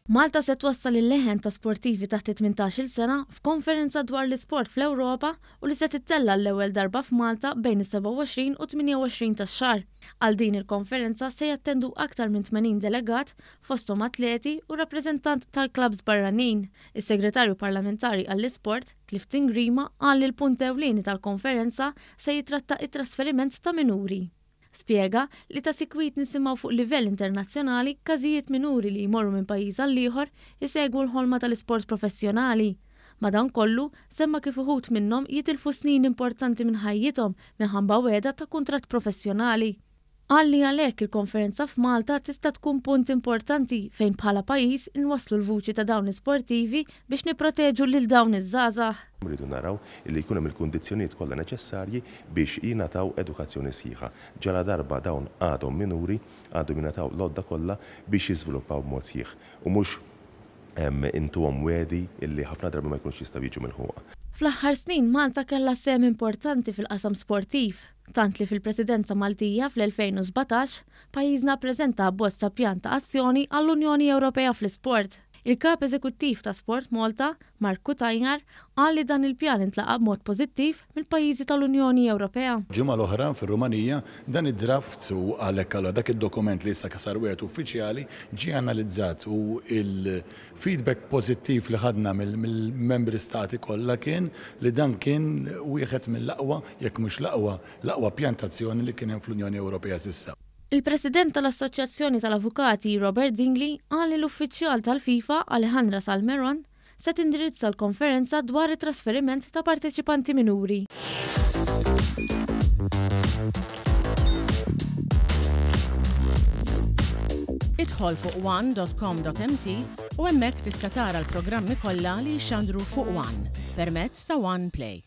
Malta se twassal il-leħen ta' sportivi taħt it-18-il sena f'konferenza dwar l-isport fl-Ewropa u li se tittella' għall-ewwel darba f'Malta bejn is-27 u 28 tax-xahar. Għal din il-konferenza se jattendu aktar minn 80 delegat fosthom atleti u rappreżentant tal-klabbs barranin. Is-Segretarju Parlamentari għall-Isport, Clifton Grima qal li l-punt ewlieni tal-konferenza se jitratta t-trasferiment ta' minuri. Spjega li ta' sikwit nisimgħu fuq livell internazzjonali każijiet minuri li jmorru minn pajjiż għall-ieħor isegwu l-ħolma tal-isport professjonali. Madankollu, semma kif uħud minnhom jitilfu snin importanti minn ħajjithom minħabba wegħda ta' kuntratt professjonali. Qal li għalhekk il-konferenza f'Malta tista' tkun punt importanti fejn bħala pajjiż inwasslu l-vuċi ta' dawn l-isportivi biex nipproteġu lil dawn iż-żgħażagħ. Irridu naraw li jkun hemm il-kundizzjonijiet kollha neċessarji biex jingħataw edukazzjoni sħiħa. Ġaladarba dawn għadhom minuri, għandhom jingħataw l-għodda kollha biex jiżviluppaw b'mod sħiħ u mhux intuhom wegħdi li ħafna drabi ma jkunux jistgħu jiġu milħuqa. Fl-aħħar snin Malta kellha sehem importanti fil-qasam sportiv, tant li fil-Presidenza Maltija fl-2017, pajjiżna ppreżenta abbozz ta' pjan ta' azzjoni għall-Unjoni Ewropea fl-isport. Il-Kap Eżekuttiv ta' Sport Malta, Mark Cutajar, qal li dan il-pjan intlaqa' b'mod pożittiv mill-pajjiżi tal-Unjoni Ewropea. Ġimgħa l-oħra fir-Rumanija, dan id-draft u għalhekk allura dak id-dokument li issa sar wieħed uffiċjali ġie analizzat u l-feedback pożittiv li ħadna mill-membri stati kollha kien li dan kien wieħed mill-aqwa, jekk mhux l-aqwa, l-aqwa pjan t'azzjoni li kien hemm fl-Unjoni Ewropea s'issa. Il-President tal-Assoċjazzjoni tal-Avukati Robert Dingli qal li l-uffiċjal tal-FIFA Alejandra Salmeron se tindirizza l-konferenza dwar it-trasferiment ta' parteċipanti minuri. Idħol fuq one dot com dot mt u hemmhekk tista' tara l-programmi kollha li jixxandru fuq one permezz ta' One Play.